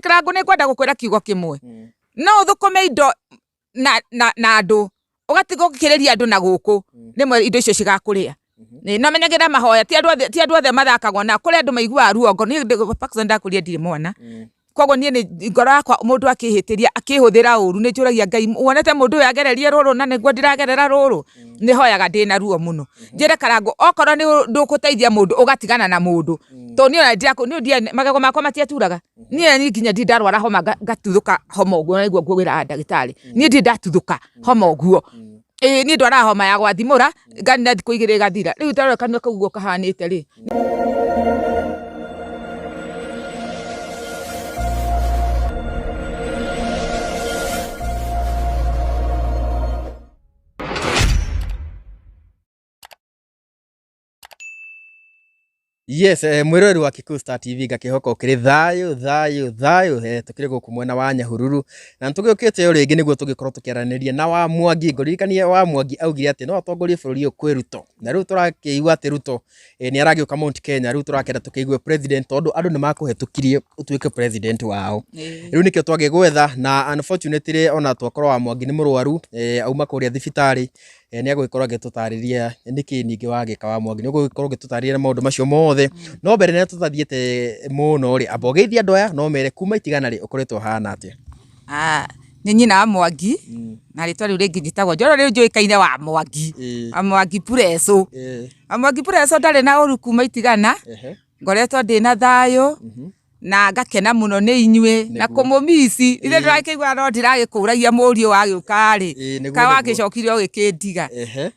Karangũ nĩ ngwenda gũkwĩra kiugo kĩmwe. No ũthũkũme indo na andũ ũgatiga ũgĩkĩrĩria andũ na gũkũ, rĩmwe indo icio cigakũrĩa. No menyagĩrĩra mahoya, ti andũ othe, ti andũ othe mathakagwo nao, kũrĩ andũ maiguaga ruongo. Niĩ Parkson ndakũrire ndirĩ mwana, koguo niĩ nĩ ngoro yakwa mũndũ akĩhĩtĩria akĩhũthĩra ũru nĩ njũragia Ngai, wonete mũndũ ũyũ agererie rũrũ na nĩguo ndĩragerera rũrũ? Nĩ hoyaga ndĩna ruo mũno. Njĩre Karangũ, okorwo nĩ ndũgũteithia mũndũ ũgatigana na mũndũ, tondũ niĩ ona niĩ magego makwa matiaturaga. Niĩ niĩ nginya ndirĩ ndarwara homa ngatuthũka homa ũguo na nĩguo ngwĩraga ndagĩtarĩ. Niĩ ndirĩ ndatuthũka homa ũguo. Ĩĩ niĩ ndwaraga homa ya gwathimũra, nganina thikũ 2 ĩgathira. Rĩu ta rora kanua kau ũguo kahanĩte rĩ. Yes, mwĩroreri wa Kikuyu Star TV, ngakĩhoka ũkĩrĩ thayũ thayũ thayũ. Tũkĩrĩ gũkũ mwena wa Nyahururu na nĩtũgĩũkĩte o rĩngĩ nĩguo tũgĩkorwo tũkĩaranĩria na wa Mwangi. Ngũririkanie wa Mwangi augire atĩ no atongorie bũrũri ũyũ kwĩ Ruto, na rĩu tũrakĩigua atĩ Ruto nĩ aragĩũka Mount Kenya. Rĩu tũrakĩenda tũkĩigue president, tondũ andũ nĩ makũhetũkirie ũtuĩke president wao. Rĩu nĩkĩo twagĩgwetha, na unfortunately ona twakorwo wa Mwangi nĩ mũrwaru, auma kũrĩa thibitarĩ. Nĩ agũgĩkorwo agĩtũtarĩria nĩkĩ ningĩ wagĩka wa Mwangi, nĩ ũgũgĩkorwo ũgĩtũtarĩria na maũndũ macio mothe. No mbere na tũtathiĩte mũno rĩ, amba ũgeithie andũ aya no mere kuma itigana rĩ, ũkoretwo ũhana atĩa? Ah, nĩ nyina wa Mwangi, na rĩtwa rĩu rĩngĩ njĩtagwo Njoro, rĩu njũĩkaine wa Mwangi. Wa Mwangi Pureco. Wa Mwangi Pureco ndarĩ na ũru kuma itigana, ngoretwo ndĩna thayũ na ngakena mũno nĩ inyuĩ na kũmũmici. Ithe ndĩrakĩigua no ndĩragĩkũragia mũriũ wagĩũka rĩ, ka wagĩcokire ũgĩkĩndiga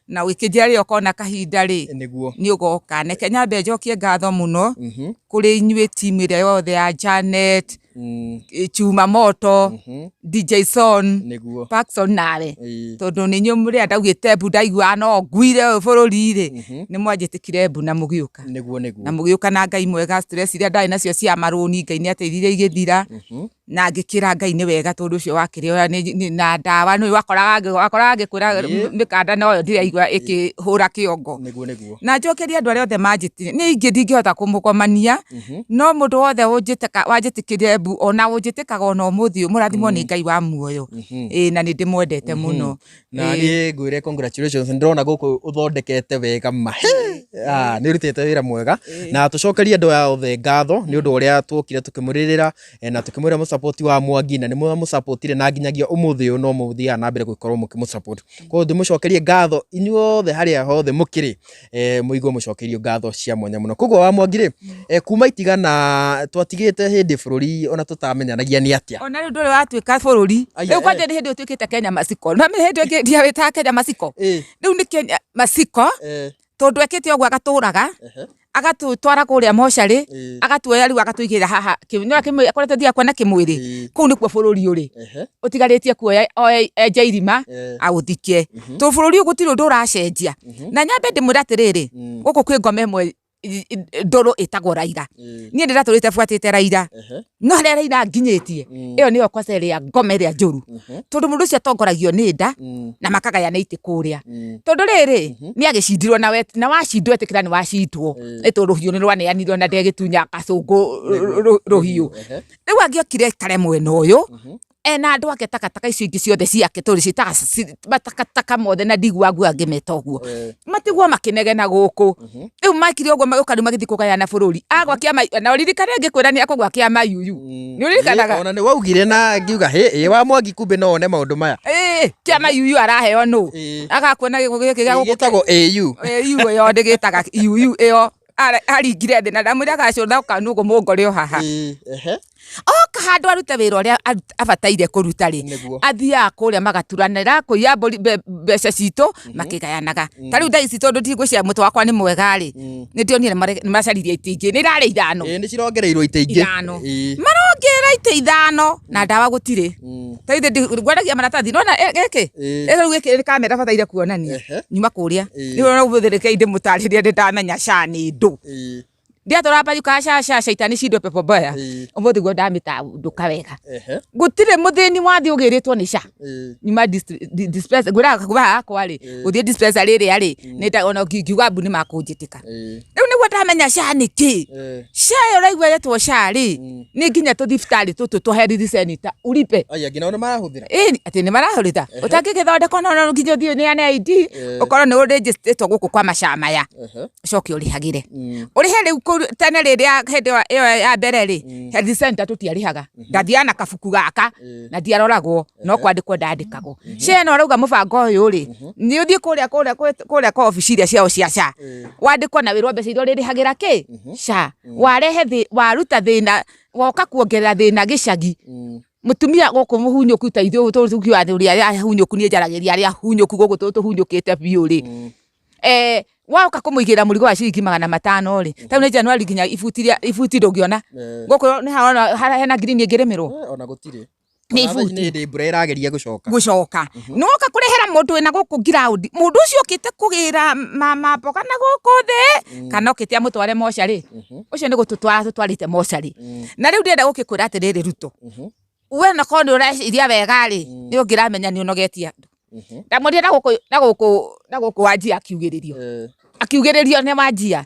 na ũgĩkĩnjĩra rĩrĩa ũkona kahinda rĩ, nĩ ũgoka. Reke nyambe njokie ngatho mũno kũrĩ inyuĩ timu ĩrĩa yothe ya Janet, Chuma Moto, DJ Son, Parkson nawe, tondũ nĩ inyuĩ mũrĩa ndaugĩte mbu ndaiguaga no nguire ũyũ bũrũri rĩ, nĩ mwanjĩtĩkire mbu na mũgĩũka. Nĩguo nĩguo. Na mũgĩũka na Ngai mwega, stress iria ndarĩ nacio cia marũni Ngai nĩ ateithirie igĩthira, na ngĩkĩra Ngai nĩ wega tondũ ũcio wakĩrĩ oya na ndawa nĩ wakoraga wakoraga ngĩkwĩra mĩkanda noyo ndĩraigua ĩkĩhũra kĩongo. Nĩguo nĩguo. Na njokerie andũ arĩa othe manjĩtire, niĩ ingĩ ndingĩhota kũmũgomania, no mũndũ wothe wanjĩtĩkĩrie mbu ona ũnjĩtĩkaga ona ũmũthĩ ũyũ, mũrathimwo nĩ Ngai wa muoyo. Ĩĩ na nĩ ndĩmwendete mũno. Na niĩ ngwĩre congratulations, ndĩrona gũkũ ũthondekete wega ma. Ah, nĩ ũrutĩte wĩra mwega, na tũcokerie andũ aya othe ngatho nĩ ũndũ ũrĩa tuokire tũkĩmũrĩrĩra, na tũkĩmwĩra mũsupport wa Mwangi, na nĩ mwamũsupportire na nginyagia ũmũthĩ ũyũ no mũthiaga na mbere gũkorwo mũkĩmũsupport. Koguo ndĩmũcokerie ngatho inyuothe harĩa hothe mũkĩrĩ, mũigue mũcokerio ngatho cia mwanya mũno. Koguo wa Mwangi rĩ, kuma itigana twatigĩte hĩndĩ bũrũri ona tũtamenyanagia nĩ atĩa. Ona rĩu ndũrĩ watuĩka bũrũri. Aya, Rĩu kwanja nĩ hĩndĩ ũtuĩkĩte Kenya Masiko. No hĩndĩ ĩngĩ ndiawĩtaga Kenya Masiko. Rĩu nĩ Kenya Masiko, tondũ ekĩte ũguo agatũraga, agatũtwara kũrĩa mocarĩ, agatuoya rĩu agatũigĩrĩra haha. Nĩwona akoretwo thiaga kuona kĩmwĩrĩ. Kũu nĩkuo bũrũri ũrĩ. Ũtigarĩtie kuoya oe enje irima, aũthike. Tondũ bũrũri ũyũ gũtirĩ ũndũ ũracenjia. Na nyambe ndĩmwĩre atĩrĩrĩ, gũkũ kwĩ ngoma ĩmwe ndũrũ ĩtagwo Raila. Niĩ ndĩratũrĩte buatĩte Raila. No harĩa Raila anginyĩtie, ĩyo nĩyo kwaca ĩrĩa ngoma ĩrĩa njũru. Tondũ mũndũ ũcio atongoragio nĩ nda, na makagayana itĩ kũrĩa. Tondũ rĩrĩ, nĩ agĩcindirwo na na wacindwo etĩkĩra nĩ wacindwo. Nĩ tondũ rũhiũ nĩ rwaneanirwo na ndegĩtunya gacũngũ rũhiũ. Rĩu angĩokire aikare mwena ũyũ, ena andũ ake takataka icio ingĩ ciothe ciake tondũ ciĩtaga matakataka mothe na ndiguaga nguga ngĩmeta ũguo. Matigwo makĩnegena gũkũ. Rĩu mekire ũguo magĩũka rĩu magĩthiĩ kũgayana bũrũri. Agwa kĩama, na ũririkane ngĩkwĩra nĩ akũgwa kĩama UU. Nĩ ũririkanaga? Ona nĩ waugire na ngiuga hĩ ĩ wa Mwangi kumbe no one maũndũ maya. Ĩĩ, kĩama UU araheo nũ? Agakuona gĩko gĩkĩ gĩa gũkũ. Gĩtagwo AU. AU ĩyo ndĩgĩtaga UU ĩyo. Aringire thĩ na ndamwĩra agacũtha kanũgũ mũngore o haha. Oka handũ arute wĩra ũrĩa abataire kũruta rĩ, athiaga kũrĩa magaturanĩra kũiya mbũri mbeca citũ makĩgayanaga. Ta rĩu thaa ici tondũ ndigwĩciria mũtwe wakwa nĩ mwega rĩ, nĩ ndĩronire nĩ macaririe itĩ ingĩ, nĩ irarĩ ithano. Ĩĩ nĩ cirongereirwo itĩ ingĩ. Ithano. Marongerera itĩ ithano na ndawa gũtirĩ. Ta ithe ngwaragia maratathi, nĩwona gĩkĩ? Rĩu gĩkĩ nĩ kamera bataire kuonania. Nyuma kũrĩa. Rĩu ona ũmũthĩ rekei ndĩmũtarĩrie ndĩ ndamenya SHA nĩ ndũ. Ndiatũraga mbajukaga SHA SHA shaitani shindwe pepo mbaya. Ũmũthĩ guo ndamĩtandũka wega. Gũtirĩ mũthĩni wathiĩ ũgĩrĩtwo nĩ SHA. Nyuma dispensary, ngwĩraga kuma haha hakwa rĩ, gũthiĩ dispensary ĩrĩa rĩ, nĩ ona ngiuga mbu nĩ makũnjĩtĩka. Rĩu nĩguo ndamenya SHA nĩ kĩ. SHA ĩyo ũraigua ĩretwo SHA rĩ, nĩ nginya tũthibitarĩ tũtũ twa health center ulipe. Aya nginya nĩ marahũthĩra. Ĩni atĩ nĩ marahũthĩra. Ũtangĩgĩthondekwo no nginya ũthiĩ ũneane ID, ũkorwo nĩ ũrĩnjĩstĩtwo gũkũ kwa maSHA maya. Ũcoke ũrĩhagĩre. Ũrĩhe rĩu tene rĩrĩa hĩndĩ ĩyo ya mbere rĩ, health center tũtiarĩhaga. Ndathiaga na kabuku gaka na ndiaroragwo no kwandĩkwo ndandĩkagwo. SHA ĩno ũrauga mũbango ũyũ rĩ, nĩ ũthiĩ kũrĩa kũrĩa kũrĩa kwa obici iria ciao cia SHA. Wandĩkwo na wĩrwo mbeca iria ũrĩrĩhagĩra kĩ? SHA. Warehe waruta thĩna, woka kuongerera thĩna gĩcagi. Mũtumia gũkũ mũhunyũku ta ithuĩ tũkiuga athuri arĩa ahunyũku, niĩ njaragĩria arĩa ahunyũku gũkũ tũhunyũkĩte biũ rĩ, woka kũmũigĩrĩra mũrigo wa ciringi 500 rĩ, ta rĩu nĩ January nginya ibuti rĩa ibuti ndũngĩona. Gũkũ nĩ harona hena ngirini ĩngĩrĩmĩrwo? Ona gũtirĩ. Nĩ Ona thaa ici ibuti. nĩ hĩndĩ mbura ĩrageria gũcoka. Gũcoka. Nĩ woka kũrehera mũndũ wĩna gũkũ ground, mũndũ ũcio ũkĩte kũgĩra mama mboga na gũkũ thĩ, kana okĩte amũtware mocarĩ, ũcio nĩ gũtũtwara tũtwarĩte mocarĩ. Na rĩu ndĩrenda gũkĩkwĩra atĩrĩrĩ Ruto, we ona korwo nĩ ũreciria wega rĩ, nĩ ũngĩramenya nĩ ũnogetie andũ. Ndamwĩrire na gũkũ na gũkũ na gũkũ Wanjia akiugĩrĩrio. Akiugĩrĩrio nĩ Wanjia.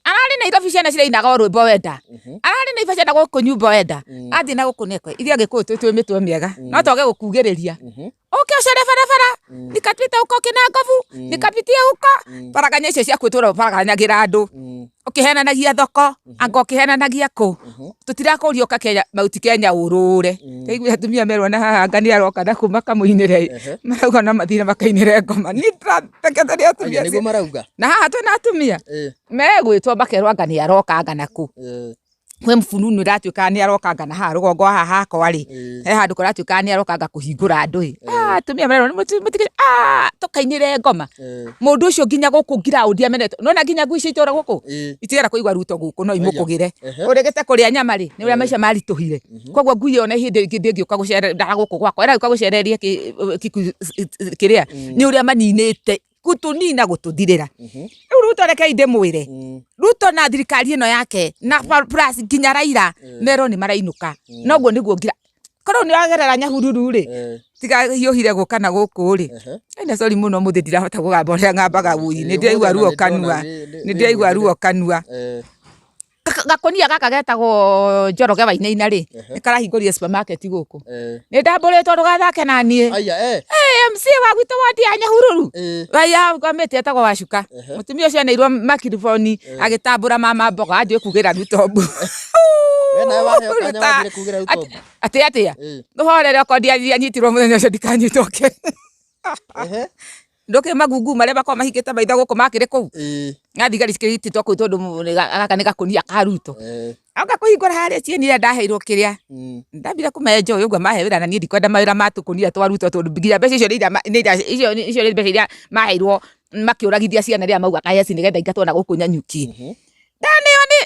Ararĩ Nairobi ciana cirainaga o rwĩmbo wenda. Ararĩ Nairobi ciana gũkũ nyumba wenda. Athiĩ na gũkũ nĩekwe. Ithuĩ Agĩkũyũ twĩ mĩtwe mĩega. No twage gũkugĩrĩria. Ũke ũcere barabara. Nikapita huko Kinangobu. Nikapitia huko. Baraganya icio ciaku ũtũra ũbaraganyagĩra andũ. Ũkĩhenanagia thoko. Anga ũkĩhenanagia kũ. Tũtirakũria ũka Kenya, Mount Kenya ũrũre. Ndaigua atumia merwo na haha anga nĩ aroka na kũ makamũinĩre. Marauga no mathire makainĩre ngoma. Niĩ ndĩrathekete nĩ atumia Aya nĩguo acio. marauga. Na haha twĩna atumia. Megwĩtwo makerwo anga nĩ aroka anga na kũ. Kwĩ fununu ĩratuĩkaga nĩ aroka anga na haha rũgongo haha hakwa rĩ, he handũ kũratuĩkaga nĩ aroka anga kũhingũra andũ ĩ. Atumia marerwo mũtige tũkainĩre ngoma. Mũndũ ũcio nginya gũkũ ground amenetwo. Nĩwona nginya ngui cia itũra gũkũ? Itigera kũigua Ruto gũkũ no imũkũgĩre. Ũregete kũrĩa nyama rĩ, nĩ ũrĩa maica maritũhire. Koguo ngui ĩyo ona hĩndĩ ĩngĩ ndĩngĩũka gũcera gũkũ gwakwa. Ĩragĩũka gũcereria kĩrĩa, nĩ ũrĩa maninĩte gũtũnina gũtũthirĩra. Rĩu Ruto rekei ndĩmwĩre, Ruto na thirikari ĩno yake na plus nginya Raila merwo nĩ marainũka. Noguo nĩguo ngira korwo nĩ wagerera Nyahururu rĩ, tiga hiũhire gũka na gũkũ rĩ, na sorry mũno mũthĩ ndirahota kũgamba ũrĩa ngambaga wũi, nĩ ndĩraigua ruo kanua, nĩ ndĩraigua ruo kanua. Gakũnia gaka getagwo Njoroge Wainaina rĩ, nĩ karahingũrire supermarket gũkũ. Nĩ ndambũrĩtwo ndũgathake na niĩ. MCA wa gwitũ wodi ya Nyahururu. Waya ngomĩte etagwo Wacuka. Mũtumia ũcio aneirwo makiriboni agĩtambũra mama mboga anjĩ kugĩra Ruto mbu. We nawe waheo kanya wathire kugĩra Ruto mbu. Atĩ atĩa? Ndũhorere okorwo ndianyitirwo mũthenya ũcio ndikanyitwo kĩ. Ndũkĩ magungu marĩa makoragwo mahingĩte maitho gũkũ makĩrĩ kũu. Na thigari cikĩitĩtwo kũu tondũ gaka nĩ gakũnia ka Ruto. Oka kũhingũra harĩa cieni ĩrĩa ndaheirwo kĩrĩa. Ndambire kũmenjoy ũguo mahe wĩra na niĩ ndikwenda mawĩra ma tũkũnia twa Ruto tondũ nginya mbeca icio nĩ iria icio nĩ mbeca iria maheirwo makĩũragithia ciana rĩrĩa maugaga yes nĩgetha ingatwo na gũkũ Nanyuki. Ndaneo nĩ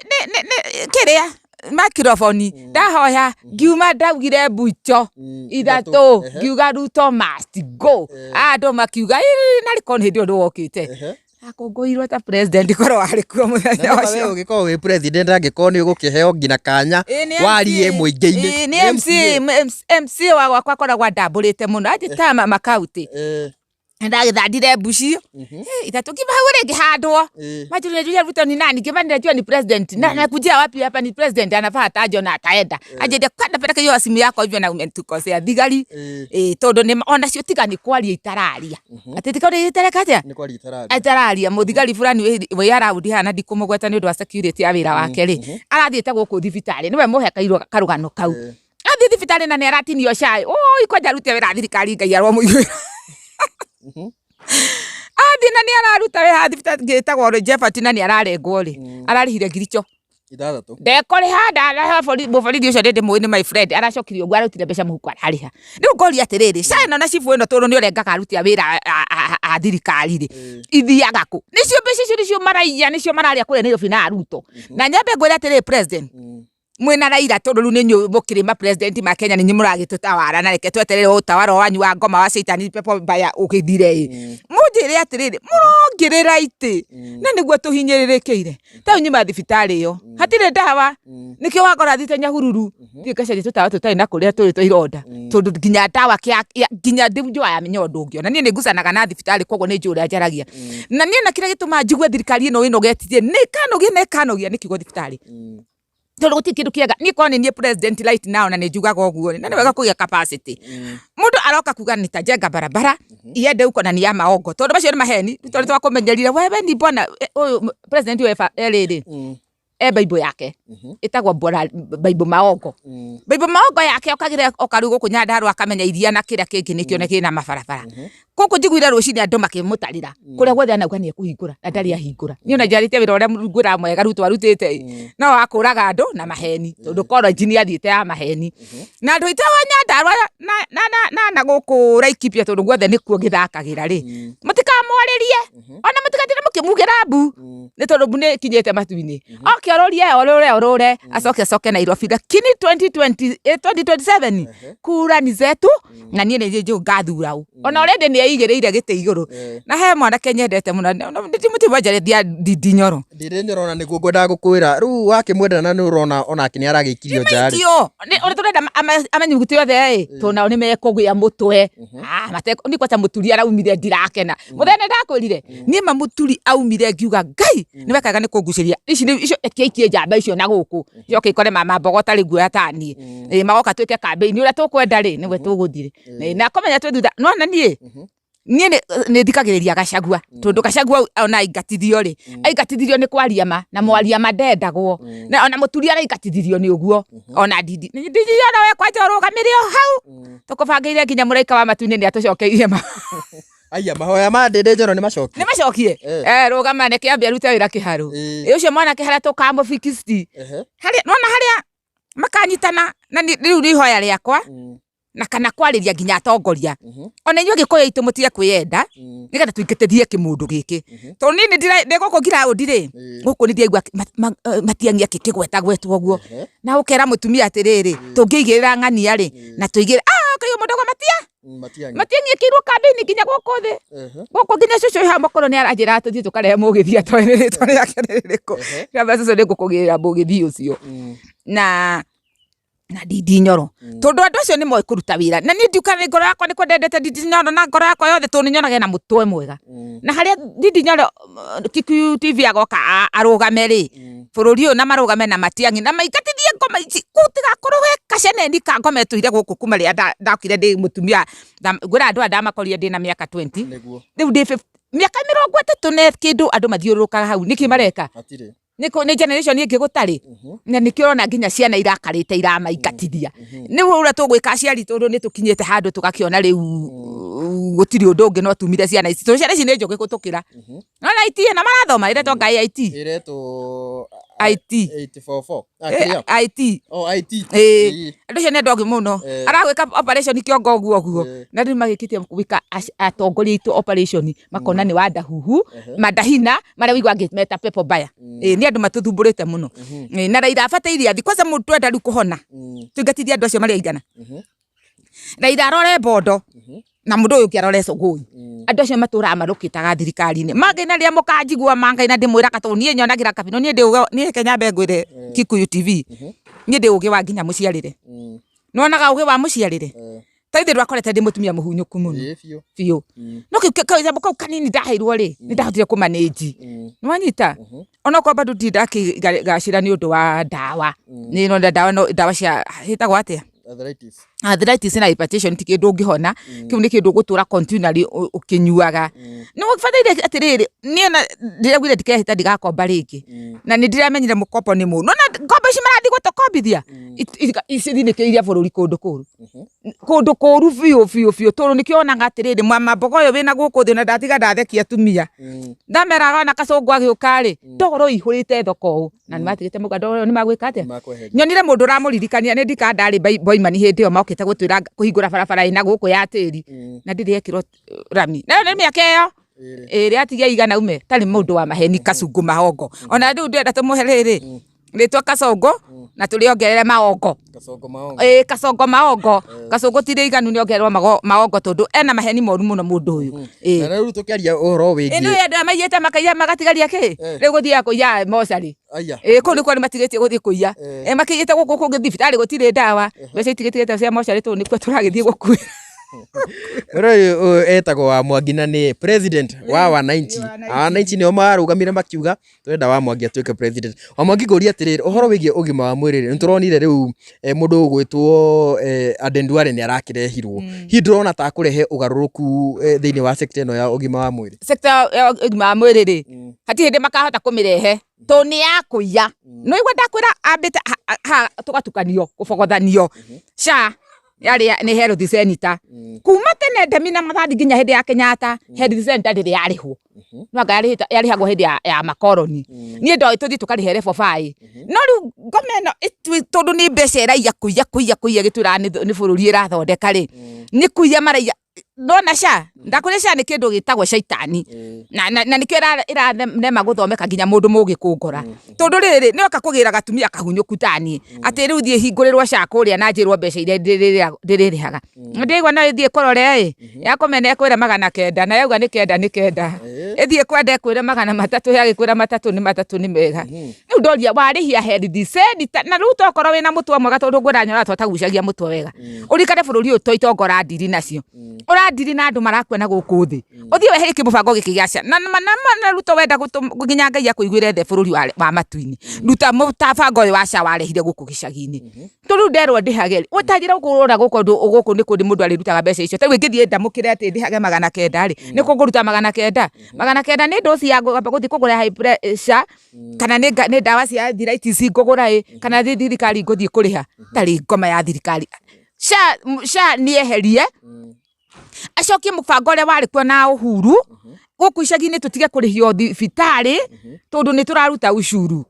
kĩrĩa microphone ndahoya ngiuma ndaugire mbucho ithatũ ngiuga Ruto must go. Andũ makiuga narĩ korwo nĩ hĩndĩ ĩyo ndĩwokĩte. Akũngũĩirwo ta president korwo warĩ kuo mũthenya Na ũcio. we ũgĩkorwo wĩ president angĩkorwo nĩ ũgũkĩheo nginya kanya warie mũingĩ-inĩ. Nĩ MCA wa gwakwa akoragwo andambũrĩte mũno anjĩtaga makaũntĩ. Ndagĩthandire mbuci ithatũ ngiuma hau rĩngĩ handwo. Manjũria Julia Ruto ni nani? Ngĩmba ninajua ni president. Na nakujia wapi hapa ni president anafaa atajwe na ataenda. Anjĩria kwenda peleka hiyo simu yako hivyo na umetukosea thigari. Tondũ nĩ ona cio tiga nĩ kwaria itararia. Atĩ tiga ũrĩa itareka atĩa? Nĩ kwaria itararia. Itararia mũthigari fulani wĩ around haha na ndikũmũgweta nĩ ũndũ wa security ya wĩra wake rĩ. Arathiĩte gũkũ thibitarĩ nĩwe mũhe karũgano kau. Athiĩ thibitarĩ na nĩ aratinio cai. Ũi kwanja arute wĩra thirikari Ngai aromũiguĩra. Athiĩ na nĩ araruta wĩra thibitarĩ ĩtagwo Jefferson na nĩ ararengwo rĩ. Ararĩhire ngiri icio. Ithathatũ. Ndekũrĩha ndaraha mũborithi ũcio ndĩndĩmũĩ nĩ my friend aracokire ũguo arutire mbeca mũhuko ararĩha. Rĩu ngoria atĩrĩrĩ, SHA ĩno na chief ĩno tondũ nĩ ũrengaga aruti a wĩra a thirikari rĩ, ithiaga kũ? Nĩcio mbeca icio nĩcio maraiya nĩcio mararĩa kũrĩa Nairobi na Ruto. Na nyambe ngwĩre atĩrĩrĩ president, mwĩna Raila tondũ rĩu nĩ inyuĩ mũkĩrĩ ma president ma Kenya nĩ inyuĩ mũragĩtũtawara na reke tweterere ũtawara wanyu wa ngoma wa caitani pepo mbaya ũgĩthire ĩ. Mũnjĩre Njĩre atĩrĩrĩ, mũrongerera itĩ na nĩguo tũhinyĩrĩrĩkĩire. Ta rĩu nyuma thibitarĩ ĩyo, hatirĩ ndawa. Nĩkĩo wakora thiĩte Nyahururu, thiĩ ngacarie tũtawa tũtarĩ na kũrĩa tũrĩ twa ironda. Tondũ nginya ndawa kĩa nginya njũa ya mĩnyoo ndũngĩona. Niĩ nĩ ngucanaga na thibitarĩ koguo nĩ njũĩ ũrĩa njaragia. Na niĩ na kĩrĩa gĩtũmaga njigue thirikari ĩno ĩnogetie, nĩ ĩkanogia na ĩkanogia nĩ kiugo thibitarĩ. Tondũ gũtirĩ kĩndũ kĩega. Niĩ korwo nĩ niĩ president right now na nĩ njugaga ũguo rĩ, na nĩ wega kũgĩa capacity. Mũndũ aroka kuga nitajenga barabara iende huko na ni ya maongo. Tondũ macio nĩ maheni, tondũ twakũmenyerire wewe ni bwana ũyũ president ũyũ erĩrĩ e Bible yake ĩtagwo bwana Bible maongo. Bible maongo yake okagĩra oka rĩu gũkũ Nyandarua akamenya iria na kĩrĩa kĩngĩ nĩkĩo kĩna mabarabara. Gũkũ njiguire rũcinĩ andũ makĩmũtarĩra kũrĩa guothe anauga nĩ ekũhingũra na ndarĩ ahingũra. Niĩ ona njarĩtie wĩra ũrĩa ngwĩraga mwega Ruto arutĩte ĩ, no wa kũraga andũ na maheni tondũ college nĩ athiĩte ya maheni. Na andũ aitũ a Nyandarua na gũkũ Laikipia tondũ guothe nĩkuo gĩthakagĩra rĩ, mũtikamwarĩrie ona mũtigatinde mũkĩmugĩra mbu nĩ tondũ mbu nĩ ĩkinyĩte matu-inĩ. Oke orũrie orũre orũre acoke acoke Nairobi, lakini 2027 kura ni zetu na niĩ nĩ njũĩ ngathura ũ. Ona already nĩ eigĩrĩire gĩtĩ igũrũ. Na he mwanake nyendete mũno, ndimũtibanjarĩria Ndindi Nyoro. Ndindi Nyoro na nĩguo ngwendaga gũkwĩra, rĩu wakĩmwenda na nĩ ũrona onake nĩ aragĩikirio nja rĩ. Maikio, ũrĩa tũrenda amenyugute othe ĩ, tondũ nao nĩ mekũgĩa mũtwe. Ah, niĩ kwacha Mũturi araumire ndirakena. Mũthenya nĩ ndakwĩrire, niĩ ma Mũturi aumire ngiuga Ngai, nĩ wekaga nĩ kũngucĩria. Ici nĩ icio reke aikie njamba icio na gũkũ. Icoke ikore mama mbogo ũtarĩ guoya ta niĩ. Ĩ magoka twĩke campaign ũrĩa tũkwenda rĩ, nĩwe tũgũthiĩ. Na akomenya twĩ thutha. Nĩwona niĩ, niĩ nĩ thikagĩrĩria Gachagua tondũ Gachagua ona aingatithio rĩ, aingatithirio nĩ kwaria ma, na mwaria ma ndendagwo. Na ona Mũturi araingatithirio nĩ ũguo, ona Ndindi. Ndindi ona we kwanja ũrũgamĩre o hau. Tũkũbangĩire nginya mũraika wa matu-inĩ nĩ atũcokeirie ma. Aya mahoya ma Ndindi Nyoro nĩ macokie. Nĩ macokie? Eh, rũgama reke ambe arute wĩra kĩharũ. Ĩ ũcio mwanake harĩa tũkamũbikisti. Harĩa nĩwona harĩa makanyitana na rĩu nĩ ihoya rĩakwa na kana kwarĩria nginya atongoria. Ona inyuĩ Gĩkũyũ aitũ mũtige kwĩyenda nĩgetha tũingatithie kĩmũndũ gĩkĩ. Tondũ niĩ ndĩ gũkũ ground rĩ, gũkũ nĩ ndĩraigua Matiang'i akĩgwetagwetwo ũguo. Na ũkera mũtumia atĩrĩrĩ, tũngĩigĩrĩra ng'ania rĩ, na tũigĩrĩre, ah ũkaigua mũndũ auga Matia! Matiang'i. Matiang'i ekĩirwo kambĩini nginya gũkũ thĩ. Gũkũ nginya cũcũ wĩ haha mũkũrũ nĩ aranjĩra tũthiĩ tũkarehe mũgithi atoĩ nĩ rĩtwa rĩake nĩ rĩrĩkũ. Ngĩmwĩra cũcũ nĩ ngũkũgĩrĩra mũgithi ũcio. Na Ndindi Nyoro. Tondũ andũ acio nĩ moĩ kũruta wĩra. Na niĩ ndiuga nĩ ngoro yakwa nĩ kwenda ndendete Ndindi Nyoro na ngoro yakwa yothe tondũ nĩ nyonaga ena mũtwe mwega. Na harĩa Ndindi Nyoro Kikuyu TV agoka arũgame rĩ, bũrũri ũyũ na marũgame na Matiang'i na maingatithie ngoma ici gũtigakorwo he kaceneni ka ngoma ĩtũire gũkũ kuma rĩrĩa ndokire ndĩ mũtumia, ngwĩra andũ aya ndamakorire ndĩna mĩaka 20, rĩu ndĩ mĩaka 30 na kĩndũ andũ mathiũrũrũkaga hau, nĩkĩ mareka? Nĩ generation ĩngĩ gũtarĩ, na nĩkĩo ũrona nginya ciana irakarĩte iramaingatithia. Nĩ ũrĩa tũgwĩka aciari tondũ nĩ tũkinyĩte handũ tũgakĩona rĩu gũtirĩ ũndũ ũngĩ no tumire ciana ici, tondũ ciana ici nĩ njũgĩ gũtũkĩra. Nona IT ĩno marathoma ĩretwo ngai IT. Ĩretwo IT. 844. Ah, kĩrĩa? IT. Oh, IT. Ĩĩ. Andũ acio nĩ andũ ogĩ mũno. Aragwĩka operation kĩongo ũguo ũguo. Na rĩu magĩkĩtie gwĩka atongoria aitũ operation makona nĩ wandahuhu, mandahina marĩa ũiguaga ngĩmeta pepo mbaya. Ĩĩ nĩ andũ matũthumbũrĩte mũno. Ĩĩ na Raila abataire athiĩ kwanza mũndũ twenda rĩu kũhona. Tũingatithie andũ acio marĩ aigana. Raila arore Bondo na mũndũ ũyũ ũngĩ arore Sugoi. Andũ acio matũraga marũkĩtaga thirikari-inĩ. Mangai na rĩrĩa mũkanjigua mangai na ndĩmwĩraga tondũ niĩ nyonagĩra Kabino niĩ ndĩ ũgĩ niĩ reke nyambe ngwĩre Kikuyu TV. Niĩ ndĩ ũgĩ wa nginya mũciarĩre. Nĩwonaga ũgĩ wa mũciarĩre? Ta ithe ndwakorete ndĩ mũtumia mũhunyũku mũno. Biũ. No kĩu kanyamũ kau kanini ndaheirwo rĩ, nĩ ndahotire kũ manage. Nĩwanyita? Onokorwo bado ndirĩ ndakĩgacĩra nĩ ũndũ wa ndawa. Nĩ ũrona ndawa no ndawa cia ciĩtagwo atĩa? Arthritis. Arthritis na hypertension ti kĩndũ ũngĩhona, kĩu nĩ kĩndũ ũgũtũra continually ũkĩnyuaga. Nĩ ũbataire atĩrĩrĩ, niĩ ona ndĩraugire ndikehĩta ndigakomba rĩngĩ, na nĩ ndĩramenyire mũkombo nĩ mũru. Nĩwona ngombo ici marathiĩ gũtũkombithia, cithinĩkĩirie bũrũri kũndũ kũru. Kũndũ kũru biũ biũ biũ tondũ nĩkĩo wonaga atĩrĩrĩ, mama mboga ũyũ wĩna gũkũ thĩ ona ndatiga ndathekia atumia. Ndameraga ona kacũngũ agĩũka rĩ, ndoro ĩihũrĩte thoko ũũ. Na nĩ matigĩte mauga ndoro ĩyo nĩ magwĩka atĩa? Nyonire mũndũ ũramũririkania nĩ ndika ndarĩ Boimani hĩndĩ ĩyo mokĩte gũtwĩra kũhingũra barabara ĩna gũkũ ya tĩri. Na ndĩrĩ yekĩrwo rami. Nayo nĩ mĩaka ĩyo ĩrĩ atigia igana ume tarĩ mũndũ wa maheni kacungu mahongo. Ona rĩu ndĩrenda tũmũhe rĩrĩ. Rĩtwa Kasongo na tũrĩongerere maongo. Kasongo maongo. Ĩĩ, Kasongo maongo. Kasongo ti rĩiganu, nĩongererwo maongo tondũ ena maheni moru mũno mũndũ ũyũ. Ĩĩ. Na rĩu tũkĩaria ũhoro wĩgiĩ Ĩno andũ aya maiyĩte makaiya magatigaria kĩ? Rĩu gũthiaga kũiya mocarĩ. Aya. Ĩĩ, kũu nĩkuo nĩmatigĩtie gũthiĩ kũiya. Ĩ makĩiyĩte gũkũ kũngĩ thibitarĩ gũtirĩ ndawa. Mbeca itigĩtigĩte cia mocarĩ tondũ nĩkuo tũragĩthiĩ gũkuĩra. Ũyũ ũyũ etagwo wa Mwangi na nĩ president wa wananchi. Wananchi nĩo marũgamire makiuga tũrenda wa Mwangi atuĩke president. Wa Mwangi, ngũria atĩrĩrĩ, ũhoro wĩgiĩ ũgima wa mwĩrĩ rĩ, nĩtũronire rĩu mũndũ ũgwĩtwo Aden Duale nĩ arakĩrehirwo. Hihi ndũrona ta akũrehe ũgarũrũku thĩinĩ wa sector ĩno ya ũgima wa mwĩrĩ? Sector ya ũgima wa mwĩrĩ rĩ, hatirĩ hĩndĩ makahota kũmĩrehe tondũ nĩ ya kũiya. Nĩ waigua ndakwĩra ambĩte ha tũgatukanio kũbogothanio SHA yarĩ nĩ health center kuma tene, ndemi na mathathi nginya hĩndĩ ya Kenyatta. Health center ndĩrĩ yarĩhwo, no anga yarĩhagwo hĩndĩ ya makoroni. Niĩ ndoĩ tũthiĩ tũkarĩhe level 5, no rĩu ngoma ĩno tondũ nĩ mbeca ĩraiya, kũiya kũiya kũiya, gĩtwĩraga nĩ bũrũri ĩrathondeka rĩ, nĩ kũiya maraiya. Nona SHA, ndakwĩra SHA nĩ kĩndũ gĩtagwo caitani na nĩkĩo ĩrarema gũthomeka nginya mũndũ mũgĩ kũngora, tondũ rĩrĩ nĩoka kũgĩra gatumia kahunyũku taniĩ atĩ rĩu thiĩ hingũrĩrwo SHA kũrĩa na njĩrwo mbeca iria ndĩrĩrĩhaga. Ndĩigua no ĩthiĩ kũrore ĩ yakũmena ĩkwĩre 900, na yauga nĩ kenda nĩ kenda, ĩthiĩ kwenda ĩkwĩre 300, yagĩkwĩra matatũ nĩ matatũ nĩ mega. Rĩu ndoria warĩhia health center na rĩu tokorwo wĩna mũtwe mwega, tondũ ngwĩra nyora twatagucagia mũtwe wega, ũrikane bũrũri ũyũ to itonga ũrandiri nacio, ũrandiri na andũ marakua na gũkũ thĩ. Ũthiĩ weherie kĩmũbango gĩkĩ gĩa SHA na Ruto wenda nginya Ngai akũiguĩre the bũrũri wa matu-inĩ, ruta mũbango ũyũ wa SHA warehire gũkũ gĩcagi-inĩ, tondũ rĩu nderwo ndĩhage rĩ, ũtanjĩra gũkũ ũrona gũkũ ũndũ gũkũ nĩ kũndĩ mũndũ arĩrutaga mbeca icio. Ta rĩu ingĩthiĩ ndamũkĩre atĩ ndĩhage 900 rĩ, nĩ kũ ngũruta 900? 900 nĩ ndoci ya gũthiĩ kũgũra high pressure, kana nĩ ndawa cia arthritis ngũgũra ĩ, kana nĩ thirikari ngũthiĩ kũrĩha? Tarĩ ngoma ya thirikari. SHA nĩ eherie, acokie mũbango ũrĩa warĩ kuo na Uhuru gũkũ icagi-inĩ, tũtige kũrĩhio thibitarĩ tondũ nĩ tũraruta ucuru.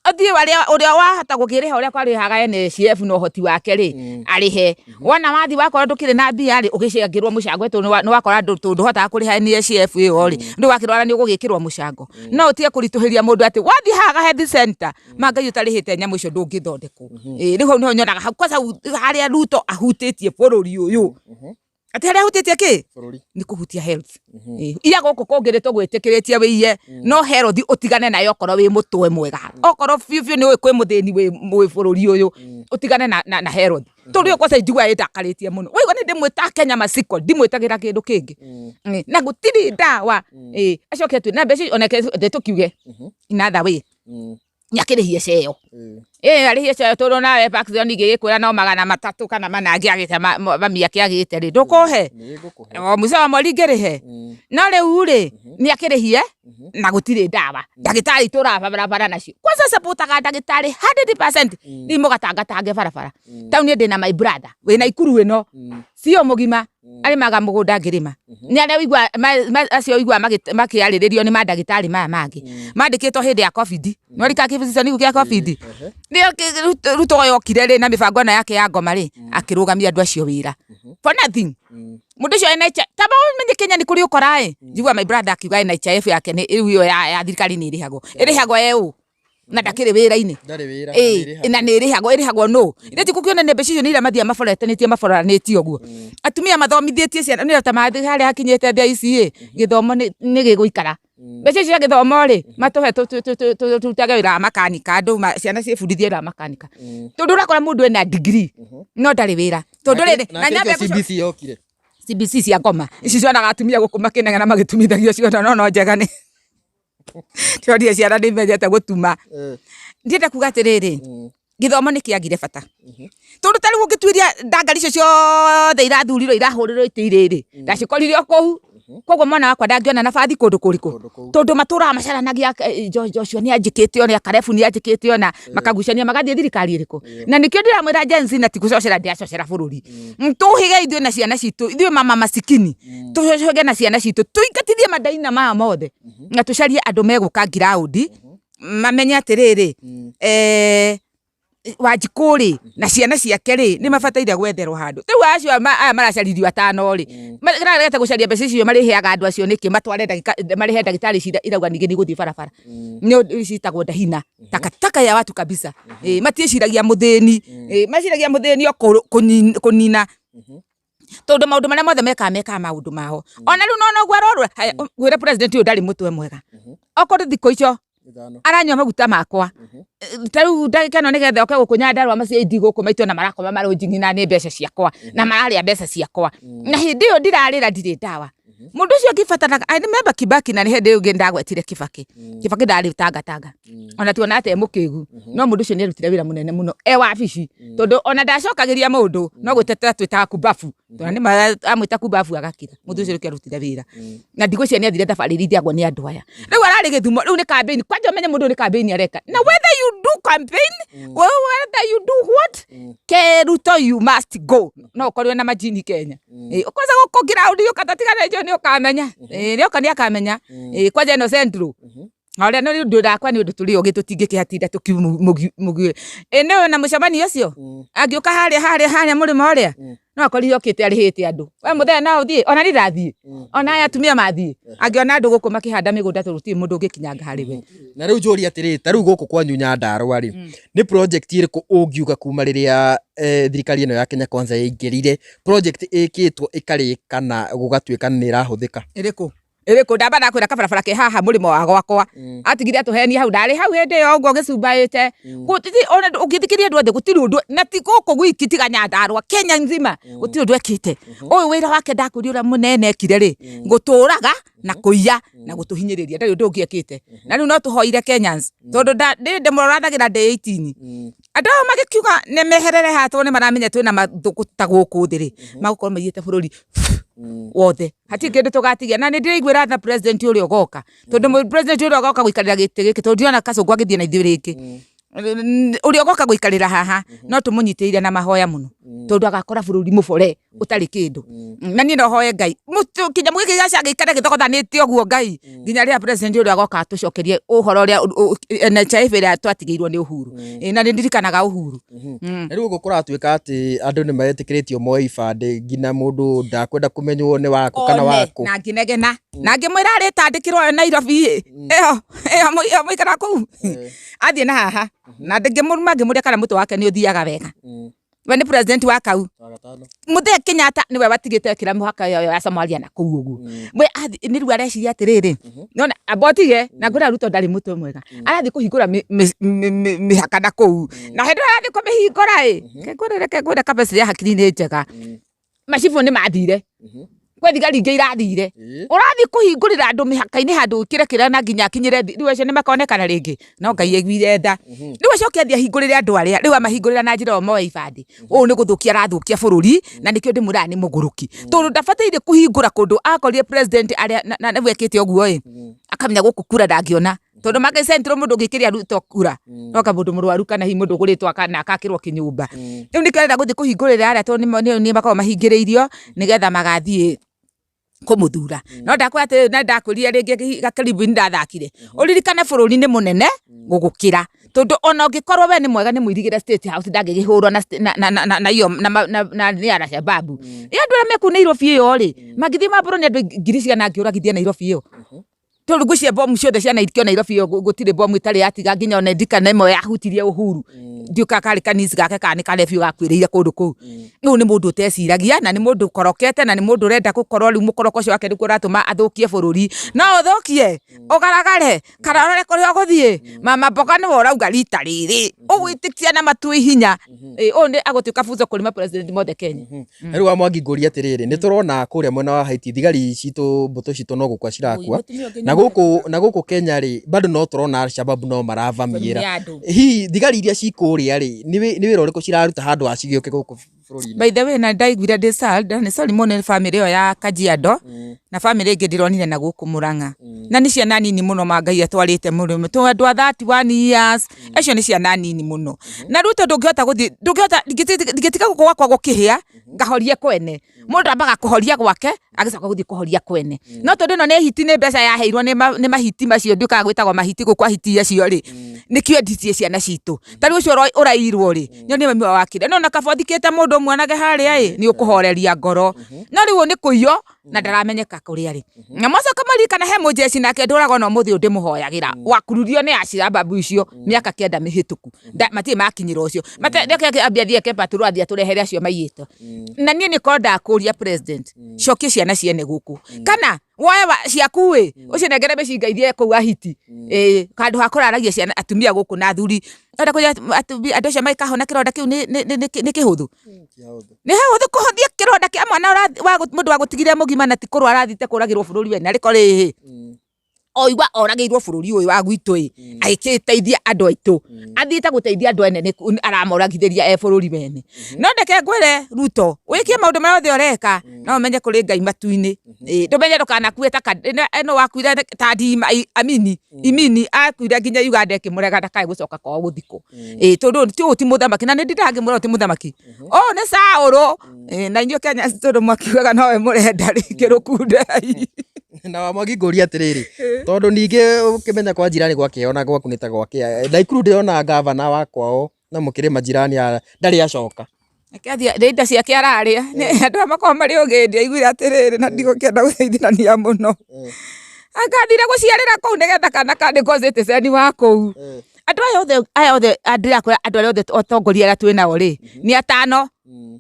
Ũthiĩ arĩa ũrĩa wahota gũkĩrĩha, ũrĩa kwarĩhaga NHIF na ũhoti wake rĩ, arĩhe. Wona wathi wakorwo ndũkĩrĩ na mbia rĩ, ũgĩcangĩrwo mũcango, tondũ nĩ wakora tondũ ndũhotaga kũrĩha NHIF ĩyo rĩ, rĩu wakĩrwara nĩ ũgũgĩkĩrwo mũcango. No ũtige kũritũhĩria mũndũ atĩ wathiĩ haha health center ma Ngai ũtarĩhĩte nyamũ icio ndũngĩthondekwo. Ĩĩ, rĩu hau nĩho nyonaga hau kwanza, hau harĩa Ruto ahutĩtie bũrũri ũyũ, atĩ harĩa ahutĩtie kĩ? Bũrũri. Nĩ kũhutia health. Ĩĩ, iya gũkũ kũngĩ nĩ tũgwĩtĩkĩrĩtie wĩiye, no health ũtigane nayo okorwo wĩ mũtwe mwega, okorwo biũ biũ nĩ ũĩ kwĩ mũthĩni wĩ bũrũri ũyũ, ũtigane na health, tondũ ĩyo kwanza njiguaga ĩndakarĩtie mũno. Waigua nĩ ndĩmwĩtaga Kenya Masiko, ndimwĩtagĩra kĩndũ kĩngĩ. Ĩĩ, na gũtirĩ ndawa. Ĩĩ, acoke atue na mbeca icio onake tũkiuge in other way nĩ akĩrĩhie ceo. Ĩĩ, arĩhie ceo, tondũ nawe Paxson ingĩgĩkwĩra no 300 kana 4 angĩagĩte, mami akĩagĩte rĩ, ndũkũhe? Nĩ ngũkũhe. O mũico wa mweri ngĩrĩhe. No rĩu rĩ, nĩ akĩrĩhie na gũtirĩ ndawa. Ndagĩtarĩ itũraga barabara nacio kwanza supportaga ndagĩtarĩ 100%. Rĩu mũgatangatange barabara tauni. Ndĩna my brother wĩna ikuru ĩno cio mũgima, arĩmaga mũgũnda ngĩrĩma. Nĩ arĩa ũigua acio ũiguaga makĩarĩrĩrio nĩ mandagĩtarĩ maya mangĩ mandĩkĩtwo hĩndĩ ya COVID. Nĩ warika kĩbiconi kĩa COVID nĩyo Ruto yokire rĩ na mĩbango ĩno yake ya ngoma rĩ, akĩrũgamia andũ acio wĩra for nothing. Mũndũ ũcio ena tamba ũmenye Kenya nĩ kũrĩ ũkora ĩ. Njigua my brother akiuga NHIF yake nĩ rĩu ĩyo ya thirikari nĩ ĩrĩhagwo, ĩrĩhagwo ũ na ndakĩrĩ wĩra-inĩ? Ndarĩ wĩra. Ĩĩ, na nĩ ĩrĩhagwo, ĩrĩhagwo nũ? Ithe ti gũkĩonania mbeca icio nĩ iria mathiaga maboretanĩtie maboranĩtie ũguo. Atumia mathomithĩtie ciana nĩ ta mathiĩ harĩa hakinyĩte thaa ici ĩ, gĩthomo nĩ gĩgũikara. Mbeca icio cia gĩthomo rĩ, matũhe tũrutage wĩra wa makanika, andũ ciana ciĩbundithie wĩra wa makanika, tondũ ũrakora mũndũ ena degree no ndarĩ wĩra, tondũ rĩrĩ na nyambe CBC yokire. CBC cia ngoma ici cionaga atumia gũkũ makĩnegena magĩtumithagio ciona no njega nĩ cionire ciana nĩ imenyete gũtuma. Ndĩrenda kuga atĩrĩrĩ, gĩthomo nĩ kĩagire bata, tondũ ta rĩu ũngĩtuĩria ndangari icio ciothe irathurirwo irahũrĩrwo itĩ irĩrĩ, ndacikorire o kũu. Koguo mwana wakwa ndangĩona nabathi kũndũ kũrĩkũ? Kũndũ kũu. Tondũ matũraga macaranagia, Joshua nĩ anjĩkĩte ona, Karebu nĩ anjĩkĩte ona, makagucania magathiĩ thirikari ĩrĩkũ. Na nĩkĩo ndĩramwĩra Gen Z, na ti gũcocera ndĩracocera bũrũri, tũhĩge ithuĩ na ciana citũ, ithuĩ mama masikini tũhĩge na ciana citũ, tũingatithie mandaina maya mothe na tũcarie andũ megũka ngiraundi mamenye atĩrĩrĩ, Wanjikũ rĩ na ciana ciake rĩ nĩ mabataire gwetherwo handũ. Rĩu acio aya maracaririo atano rĩ, mararegete gũcaria mbeca icio marĩheaga andũ acio nĩkĩ, matware marĩhe ndagĩtarĩ ici irauga ningĩ nĩ igũthiĩ barabara. Nĩ ciĩtagwo ndahina, takataka ya watu kabisa. Matiĩciragia mũthĩni, meciragia mũthĩni o kũnina tondu maundu maria mothe mekaga mekaga maundu mao. Ona riu nona uguo arorura haya, ngwire president uyu ndari mutwe mwega. Okorwo thikũ icio aranyua maguta makwa, ta riu ndagĩka ĩno nĩgetha oke gũkũ Nyandarua maciaidi gũkũ maitũ na marakoma marũnjing'i na nĩ mbeca ciakwa na mararĩa mbeca ciakwa, na hĩndĩ ĩyo ndirarĩra ndirĩ ndawa. Mũndũ ũcio angĩbataraga, I remember Kibaki, na nĩ hĩndĩ ĩyo ĩngĩ ndagwetire Kibaki. Kibaki ndarĩ tangatanga, ona tuona ta e mũkĩgu, no mũndũ ũcio nĩ arutire wĩra mũnene mũno e wabici, tondũ ona ndacokagĩria mũndũ, no gwĩteta twĩtaga kumbabu, tondũ nĩ ma amwĩta kumbabu agakira. Mũndũ ũcio nĩkĩo arutire wĩra, na ndigwĩciria nĩ athire thabarĩ iria ithiagwo nĩ andũ aya. Rĩu ararĩ Gĩthumo, rĩu nĩ campaign. Kwanja ũmenye mũndũ ũyũ nĩ campaign areka, na whether you do campaign, whether you do what, ke Ruto you must go. No ũkorirwo na majini Kenya. Kwanza gũkũ ground ũka tatigana icio nĩ ũkamenya. Nĩ oka nĩ akamenya. Kwanja ĩno Central ũrĩa nĩ ũndũ ndakwa nĩ ũndũ tũrĩ ogĩ tũtingĩkĩhatinda tũkimugie. Nĩ na mũcemanio ũcio angĩũka harĩa harĩa harĩa mũrĩmo ũrĩa no akorire okĩte arĩhĩte andũ. We mũthenya no ũthiĩ, ona niĩ ndathiĩ, ona aya atumia mathiĩ, angĩona andũ gũkũ makĩhanda mĩgũnda tondũ gũtirĩ mũndũ ũngĩkinyanga harĩ we. Na rĩu njũrie atĩrĩrĩ, ta rĩu gũkũ kwanyu Nyandarua rĩ, nĩ project ĩrĩkũ ũngiuga kuma rĩrĩa thirikari ĩno ya Kenya Kwanza yaingĩrire, project ĩkĩtwo ĩkarĩka na gũgatuĩka nĩ ĩrahũthĩka? Ĩrĩkũ? Ĩrĩkũ? Ndamba ndakwĩra kabarabara ke haha mũrĩmo wa gwakwa, atigire atũhenia hau, ndarĩ hau hĩndĩ ĩyo ũguo gĩcumbaĩte. Ona ũngĩthikĩrĩria andũ othe gũtirĩ ũndũ, na ti gũkũ gwiki tiga Nyandarua, Kenya nzima gũtirĩ ũndũ ekĩte. Ũyũ wĩra wake ndakwĩria ũrĩa mũnene ekire rĩ, gũtũraga na kũiya na gũtũhinyĩrĩria, ndarĩ ũndũ ũngĩ ekĩte. Na rĩu no tũhoire Kenyans, tondũ ndĩ ndĩmũrathagĩra ndĩ 18, andũ aya magĩkiuga nĩ meherere haha tondũ nĩ maramenya twĩna mathũkũ ta gũkũ thĩ rĩ, magũkorwo maiyĩte bũrũri wothe, hatirĩ kĩndũ tũgatigia. Na nĩ ndĩraiguĩra tha president ũrĩa ũgoka, tondũ president ũrĩa ũgoka gũikarĩra gĩtĩ gĩkĩ, tondũ ndirona Kasũngũ agĩthiĩ na ithuĩ rĩngĩ, ũrĩa ũgoka gũikarĩra haha no tũmũnyitĩrĩire na mahoya mũno, tondũ agakora bũrũri mũbore ũtarĩ kĩndũ. Na niĩ no hoe Ngai kĩnyamũ gĩkĩ gĩa SHA gĩikare gĩthogothanĩte ũguo Ngai nginya rĩrĩa president ũrĩa agoka atũcokerie ũhoro ũrĩa NHIF ĩrĩa twatigĩirwo nĩ Uhuru. Na nĩ ndirikanaga Uhuru. Na rĩu ũguo kũratuĩka atĩ andũ nĩ metĩkĩrĩtio moe ibandĩ nginya mũndũ ndakwenda kũmenywo nĩ wakũ kana wakũ. Na ngĩnegena na ngĩmwĩra arĩtandĩkĩrwo yo Nairobi ĩ ĩyo ĩyo mũikara kũu athiĩ na haha, na ngĩmũruma ngĩmũria kana mũtwe wake nĩ ũthiaga wega. We nĩ president wa kau Mũthee Kenyatta nĩwe watigĩte kĩra mũhaka ĩyo ya Somalia na kũu ũguo. We nĩ rĩu areciria atĩrĩrĩ, nona amba ũtige na ngwĩra Ruto ndarĩ mũtwe mwega, arathiĩ kũhingũra mĩhaka na kũu, na hĩndĩ ĩrĩa arathiĩ kũmĩhingũra ĩ, ke ngwĩre capacity ya hakiri nĩ njega, macibũ nĩ mathire, kwĩ thigari ingĩ irathire. Ũrathiĩ kũhingũrĩra andũ mĩhaka-inĩ handũ ũkĩre kĩrĩa na nginya akinyĩre rĩu acio nĩ makonekana rĩngĩ, no Ngai aiguire tha. Rĩu acoke athiĩ ahingũrĩre andũ arĩa rĩu amahingũrĩra na njĩra ĩyo moe ibandĩ, ũũ nĩ gũthũkia arathũkia bũrũri, na nĩkĩo ndĩmwĩraga nĩ mũgũrũki, tondũ ndabataire kũhingũra kũndũ akorire president arĩa na nĩguo ekĩte ũguo ĩ, akamenya gũkũ kura ndangĩona, tondũ Makai Central mũndũ ũngĩikĩria Ruto kura no ka mũndũ mũrwaru kana hihi mũndũ ũgũrĩtwo na akakĩrwo kĩnyũmba. Rĩu nĩkĩo arenda gũthiĩ kũhingũrĩra arĩa, tondũ nĩ makoragwo mahingĩrĩirio nĩgetha magathiĩ kũmũthura. No ndakwĩra atĩrĩrĩ, na ndakwĩrire rĩngĩ gakaribu nĩ ndathakire, ũririkane bũrũri nĩ mũnene gũgũkĩra, tondũ ona ũngĩkorwo we nĩ mwega nĩ mũirigĩre State House ndangĩkĩhũrwo na na iyo na nĩ Al-Shabaab. Ĩ andũ arĩa me kũu Nairobi ĩyo rĩ, mangĩthiĩ mambũrwo nĩ andũ ngiri cigana angĩũragithia Nairobi ĩyo? Tondũ ngwĩciria bomu ciothe cianaikio Nairobi ĩyo gũtirĩ bomu ĩtarĩ yatiga nginya ona ndikana ĩmwe yahutirie Uhuru. Ndiũĩ kana karĩ kanisi gake kana nĩ karebiũ gakuĩrĩire kũndũ kũu. Ũyũ nĩ mũndũ ũteciragia na nĩ mũndũ ũkorokete na nĩ mũndũ ũrenda gũkorwo rĩu mũkoroko ũcio wake nĩguo ũratũma athũkie bũrũri. No ũthũkie, ũgaragare, kana ũrore kũrĩa ũgũthiĩ. Mama mboga nĩwe ũrauga rita rĩrĩ, ũgwĩtĩkia na matu ihinya. Ũyũ nĩ agũtuĩka funzo kũrĩ ma president mothe Kenya. Na rĩu wa Mwangi ngũrie atĩrĩrĩ, nĩ tũrona kũrĩa mwena wa Haiti thigari citũ, mbũtũ citũ no gũkua cirakua, na gũkũ Kenya rĩ, bado no tũrona Al-Shabaab no maravamiĩra. Hihi thigari iria ci kũrĩa rĩ, nĩ wĩra ũrĩkũ ciraruta handũ ha cigĩũke gũkũ bũrũri-inĩ? By the way, na ndaiguire ndĩ sad, nĩ sorry mũno nĩ family ĩyo ya Kajiado na family ĩngĩ ndĩronire na gũkũ Murang'a, na nĩ ciana nini mũno ma Ngai atwarĩte mũrĩmo, to andũ a 31 years, acio nĩ ciana nini mũno. Na rĩu tondũ ndũngĩhota gũthiĩ, ndũngĩhota, ndingĩtiga gũkũ gwakwa gũkĩhĩa ngahorie kwene. Mũndũ ambaga kũhoria gwake. Agĩcoka gũthiĩ kũhoria kwene. No tondũ ĩno nĩ hiti, nĩ mbeca yaheirwo nĩ mahiti macio, ndiũkaga gwĩtagwo mahiti gũkũ, ahiti acio rĩ, nĩkĩo enditie ciana citũ. Ta rĩu ũcio ũrairwo rĩ, nyonie mami wao akĩrĩa. No na kaba ũthikĩte mũndũ ũmuonage harĩa ĩ, nĩ ũkũhoreria ngoro. No rĩu ũyũ nĩ kũiywo na ndaramenyeka kũrĩa arĩ. Na mwacoka mwaririkana he mũjeci nake ndũraga ona ũmũthĩ ũyũ ndĩmũhoyagĩra, wakururio nĩ acirababu icio mĩaka 9 mĩhĩtũku. Matirĩ makinyĩra ũcio. Reke ambie athiĩ eke patrol, athiĩ atũrehere acio maiyĩtwo. Na niĩ nĩkorwo ndakũria president, cokia ciana ciene gũkũ. Kana woe ciaku ĩ, ũcinengere mĩcinga ithiĩ kũu ahiti. Ĩĩ, handũ ha kũraragia ciana atumia gũkũ na athuri. Ũrenda kũnjĩra andũ acio mangĩkahona kĩronda kĩu nĩ kĩhũthũ? Nĩ hahũthũ kũhũthia kĩronda kĩa mwana mũndũ wagũtigire mũgima na ti kũrwara athiĩte kũragĩrwo bũrũri wene arĩko rĩhĩ. Oigua oragĩirwo bũrũri ũyũ wa gwitũ ĩ, agĩkĩteithia andũ aitũ. Athiĩte gũteithia andũ ene nĩ aramoragithĩria e bũrũri wene. No reke ngwĩre Ruto, wĩke maũndũ marĩa mothe ũreka, no ũmenye kũrĩ Ngai matu-inĩ. Ĩĩ, ndũmenye ndũkanakue ta ĩno wakuire ta Ndima Amini, Imini akuire nginya Uganda ĩkĩmũrega ndakae gũcoka kwao gũthikwo. Ĩĩ, tondũ ũyũ ti mũthamaki na nĩ ndindaga ngĩmwĩra ũyũ ti mũthamaki. Ũyũ nĩ Saũlũ. Ĩĩ, na inyuĩ Kenya tondũ mwakiugaga nowe mũrenda rĩ, kĩrũkundei. Na wa Mwangi ngũria atĩrĩrĩ, tondũ ningĩ ũkĩmenya kwa jirani gwakĩa ona gwaku nĩ ta gwakĩa. Naikuru ndĩrona gavana wa kwao na mũkĩrĩ majirani ndarĩ acoka. Reke athiĩ nĩ indo ciake ararĩa. Andũ aya makoragwo marĩ ũgĩndi aiguire atĩrĩrĩ na ndigũkĩenda gũteithania mũno. Anga athire gũciarĩra kũu nĩgetha kana kandĩkwo citizen wa kũu. Andũ aya othe, aya othe ndĩrakwĩra andũ arĩa othe atongoria arĩa twĩ nao rĩ, nĩ atano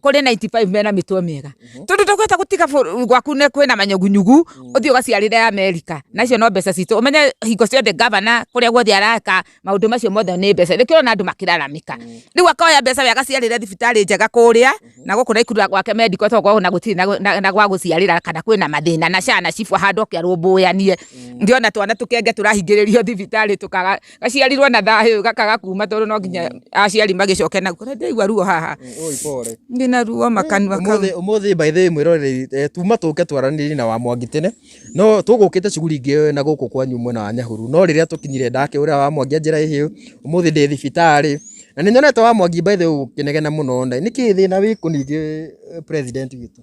kũrĩ 95 mena mĩtwe mĩega. Tondũ ndũngĩhota gũtiga gwaku kwĩna manyugunyugu ũthiĩ ũgaciarĩre Amerika. Na icio no mbeca citũ. Ũmenye hingo ciothe gavana kũrĩa guothe areka maũndũ macio mothe nĩ mbeca. Nĩkĩo ũrona andũ makĩraramĩka. Rĩu akoya mbeca we agaciarĩre thibitarĩ njega kũrĩa na gũkũ Naikuru gwake medical tondũ ona gũtirĩ na gwa gũciarĩra kana kwĩna mathĩna na SHA na SHIF handũ oke arũmbũyanie. Ndĩrona twana tũkenge tũrahingĩrĩrio thibitarĩ tũkaga gaciarirwo na thayũ gakaga kuma tondũ no nginya aciari magĩcoke na ndĩraigua ruo haha. Oi pole. Ndĩna ruo makanua kau. Ũmũthĩ ũmũthĩ by the way mwĩroreri tuma tũke twaranĩrie na wa Mwangi tene no tũgũkĩte cuguri ingĩ na gũkũ kwanyu mwena wa Nyahururu no rĩrĩa tũkinyire ndakĩũra wa Mwangi anjĩra ĩhĩ ũmũthĩ ndĩ thibitarĩ na nĩ nyonete wa Mwangi by the way ũkĩnegena mũno na nĩkĩ thĩna wĩkũ ningĩ president witũ?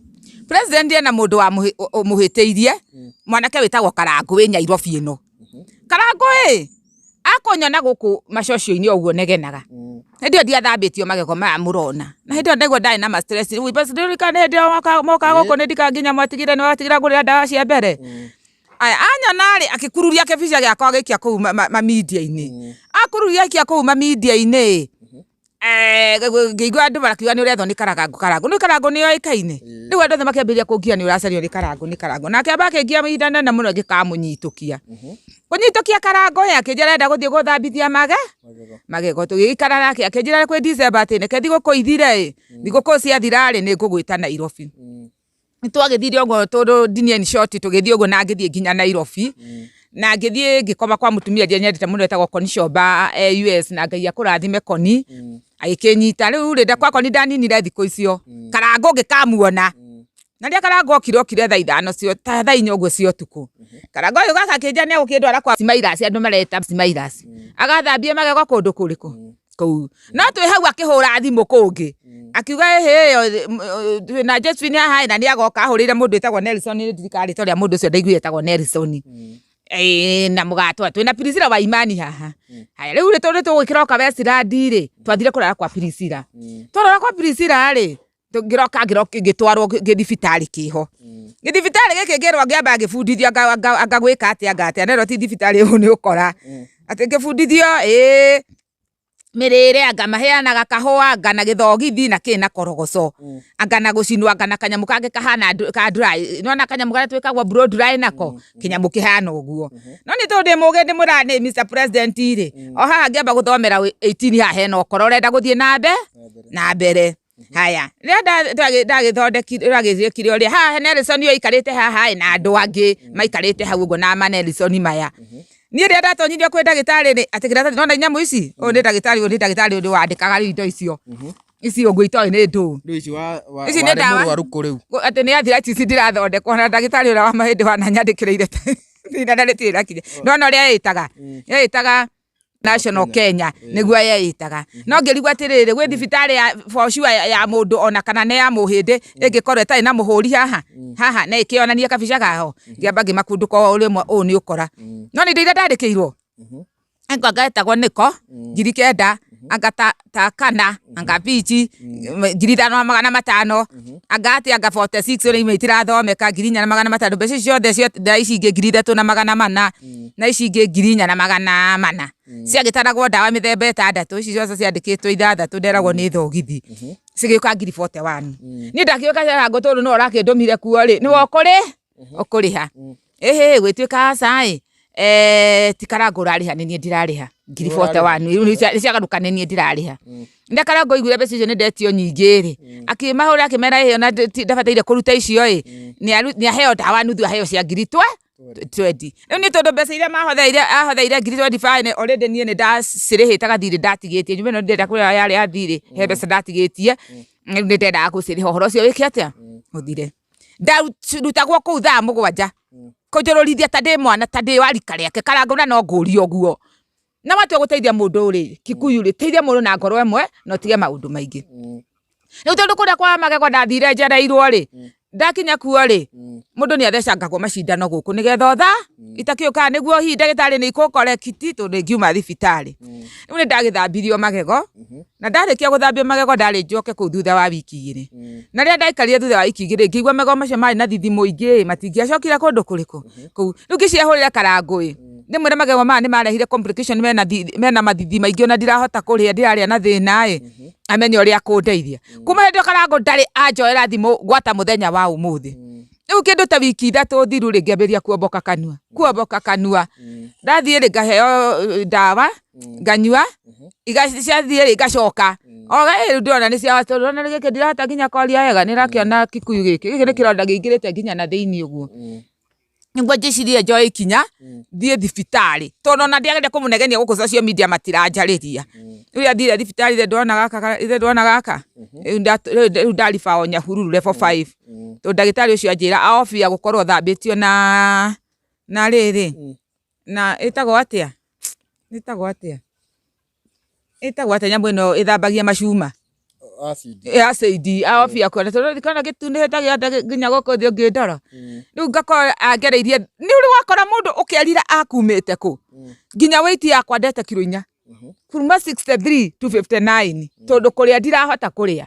President ena mũndũ wa mũhĩtĩirie mwanake wĩtagwo Karangũ wĩ Nyairobi ĩno. Karangũ ĩ akũnyona gũkũ macocio-inĩ ũguo negenaga. Hĩndĩ ĩyo ndiathambĩtio magego maya mũrona. Na hĩndĩ ĩyo ndaigua ndarĩ na ma stress. Rĩu ndirikana hĩndĩ ĩyo mokaga gũkũ nĩ ndikaga nginya mwatigire nĩ watigire ngũrĩra ndawa cia mbere. Aya anyona rĩ akĩkururia kĩbica gĩakwa agĩikia kũu ma media-inĩ. Akururia aikia kũu ma media-inĩ ngĩigua andũ makiuga nĩ ũrethwo nĩ Karangũ Karangũ. Nĩ Karangũ nĩ oĩkaine. Rĩu andũ othe makĩambĩrĩria kũngia nĩ ũracario nĩ Karangũ nĩ Karangũ. Nake amba akĩngia ihinda inene mũno ngĩkamũnyitũkia. Kũnyitũkia Karangũ ĩ akĩnjĩra arenda gũthiĩ gũthambithia magego. Tũgĩikara nake akĩnjĩra kwĩ December atĩ reke thigũkũ ithire ĩ, thigũkũ ciathira rĩ nĩ ngũgwĩta Nairobi. Nĩ twagĩthire ũguo tondũ ndinia in short tũgĩthiĩ ũguo na ngĩthiĩ nginya Nairobi. Na ngĩthiĩ ngĩkoma kwa mũtumia ũrĩa nyendete mũno etagwo Koni Shomba e US na Ngai akũrathime Koni. Agĩkĩnyita rĩu rĩ kwa Koni ndaninire thikũ icio. Karangũ ngĩkamuona. Na rĩrĩa Karangũ okire okire thaa 5 cia ta thaa 4 ũguo cia ũtukũ. Karangũ agĩũka akĩnjĩra nĩ egũkĩndwara kwa Smilas andũ mareta Smilas. Agathambie magego kũndũ kũrĩkũ? Kũu. No twĩ hau akĩhũra thimũ kũngĩ. Akiuga ĩhĩ twĩna Josephine haha ĩ na nĩ agoka ahũrĩire mũndũ wĩtagwo Nelson ndirikanaga rĩtwa rĩa mũndũ ũcio ndaiguire etagwo Nelson. Ĩĩ na mũgatwa twĩna Priscilla wa Imani haha. Haya rĩu rĩ tondũ tũgũkĩroka Westland rĩ twathire kũrara kwa Priscilla. Twarara kwa Priscilla rĩ ngĩroka ngĩtwarwo gĩthibitarĩ kĩho. Gĩthibitarĩ gĩkĩ ngĩrwo ngĩamba ngĩbundithio anga gwĩka atĩa anga atĩa nerwo ti thibitarĩ ũyũ nĩ ũkora. Atĩ ngĩbundithio ĩĩ mĩrĩre anga maheanaga kahũa anga na gĩthogithi na kĩ na korogoco. Anga na gũcinwo anga na kanyamũ kangĩ kahana ka dry. Nĩwona kanyamũ karĩa twĩkagwo blow dry nako? Kĩnyamũ kĩhana ũguo. No niĩ tondũ ndĩ mũgĩ ndĩmwĩraga nĩ Mr President rĩ, o haha ngĩamba gũthomera 18 haha hena ũkora ũrenda gũthiĩ na na mbere. Haya, rĩrĩa ndagĩthondekire ndagĩciĩkire ũrĩa haha Nelson ũyũ aikarĩte haha ĩ na andũ angĩ maikarĩte hau ũguo na ma Nelson maya. Niĩ rĩrĩa ndatonyirio kwĩ ndagĩtarĩ rĩ, atĩ kĩratathi nĩwona nyamũ ici, ũyũ nĩ ndagĩtarĩ ũyũ nĩ ndagĩtarĩ ũyũ wandĩkaga rĩu indo icio. Ici ũguo itoĩ nĩ ndũ. Rĩu ici wa Ici nĩ warĩ ndawa. mũrwaru kũ rĩu? Atĩ nĩ arthritis ndĩrathondekwo na ndagĩtarĩ ũrĩa wa mahĩndĩ wananyandĩkĩrĩire thĩna na rĩtirĩ rakinya. Nĩwona ũrĩa ĩtaga? Ĩtaga National Kenya nĩguo yeĩtaga. No ngĩrigwo atĩrĩrĩ, gwĩ thibitarĩ ya for sure ya mũndũ ona kana nĩ ya mũhĩndĩ ĩngĩkorwo ĩtarĩ na mũhũri haha haha na ĩkĩonanie kabica gaho? Ngĩamba ngĩmakundũka o rĩmwe, ũũ nĩ ũkora. No nĩ indo iria ndandĩkĩirwo, anga getagwo nĩko 9,000, anga ta kana, anga bici 5,500, anga atĩ anga 46 ũrĩa imwe itirathomeka 4,500. Mbeca icio ciothe na ici ingĩ 3,400, na ici ingĩ 4,400, ciagĩtaragwo ndawa mĩthemba 6. Ici ciothe ciandĩkĩtwo 6, nderagwo nĩ thogithi, cigĩũka 41,000. Niĩ ndakĩũka Karangũ tondũ no ũrakĩndũmire kuo rĩ, nĩwe ũkũrĩ ũkũrĩha. Ĩhĩ, gwĩtuĩka aca ĩ, ti Karangũ ũrarĩha, nĩ niĩ ndirarĩha 41,000. Rĩu nĩ ciagarũka, nĩ niĩ ndirarĩha. Rĩrĩa Karangũ aiguire mbeca icio nĩ ndetio nyingĩ rĩ, akĩmahũra akĩmera ĩ ona ndabataire kũruta icio ĩ, nĩ aheo ndawa nuthu, aheo cia ngiri 20. Rĩu niĩ tondũ mbeca iria mahotheire, ahotheire 25,000 already niĩ nĩ ndacirĩhĩte gathirĩ ndatigĩtie. Nyũmba ĩno ndĩrenda kũrĩha yarĩ ya thirĩ, he mbeca ndatigĩtie, rĩu nĩ ndendaga gũcirĩha ũhoro ũcio wĩke atĩa, ũthire. Ndarutagwo kũu thaa 7 kũnjũrũrithia ta ndĩ mwana, ta ndĩ wa rika rĩake. Karangũ, na no ngũrie ũguo, na watua gũteithia mũndũ rĩ, Kikuyu rĩ, teithia mũndũ na ngoro ĩmwe na ũtige maũndũ maingĩ. Rĩu tondũ kũrĩa kwa magego ndathire njereirwo rĩ, ndakinya kuo rĩ, mũndũ nĩ athecangagwo macindano gũkũ nĩgetha ũtha itakĩũkaga nĩguo hihi ndagĩtarĩ nĩ ikũkorekiti tondũ ingiuma thibitarĩ. Rĩu nĩ ndagĩthambirio magego, na ndarĩkia gũthambio magego ndarĩ njoke kũu thutha wa wiki 2. Na rĩrĩa ndaikarire thutha wa wiki 2, ngĩigua magego macio marĩ na thithi mũingĩ, matingĩacokire kũndũ kũrĩkũ kũu. Rĩu ngĩciahũrĩra Karangũ ĩ, ndĩmwĩre magego maya nĩ marehire complication, mena mathithi maingĩ, ona ndirahota kũrĩa, ndĩrarĩa na thĩna ĩ, amenye ũrĩa akũndeithia. Kuma hĩndĩ ĩyo Karangũ ndarĩ anjoera thimũ gwata mũthenya wa ũmũthĩ. Rĩu kĩndũ ta wiki 3 thiru rĩ, ngĩambĩrĩria kuomboka kanua, kuomboka kanua. Ndathiĩ rĩ, ngaheo ndawa nganyua, ciathiĩ rĩ, igacoka o rĩu ndĩrona nĩ cia tondũ ona gĩkĩ ndirahota nginya kwaria wega, nĩ ũrakĩona Kikuyu gĩkĩ, gĩkĩ nĩ kĩronda kĩingĩrĩte nginya na thĩinĩ ũguo. Nĩguo njĩcirie njoe ikinya thiĩ thibitarĩ, tondũ ona ndiageria kũmũnegenia gũkũ social media matiranjarĩria. Rĩu athire thibitarĩ, ithe ndwona gaka, ithe ndwona gaka, rĩu ndariba o Nyahururu level 5, tondũ ndagĩtarĩ ũcio anjĩra aobia gũkorwo thambĩtio na rĩrĩ na ĩtagwo atĩa, ĩtagwo atĩa, ĩtagwo atĩa nyamũ ĩno ĩthambagia macuma? Acid. Acid, aobia kuona tondũ kana gĩtunĩhĩte gĩothe nginya gũkũ thĩ ũngĩndora. Rĩu ngakorwo angereirie, nĩ ũrĩ wakora mũndũ ũkerira akumĩte kũ? Nginya weight yakwa ndete kiro 4, kuma 63 to 59, tondũ kũrĩa ndirahota kũrĩa.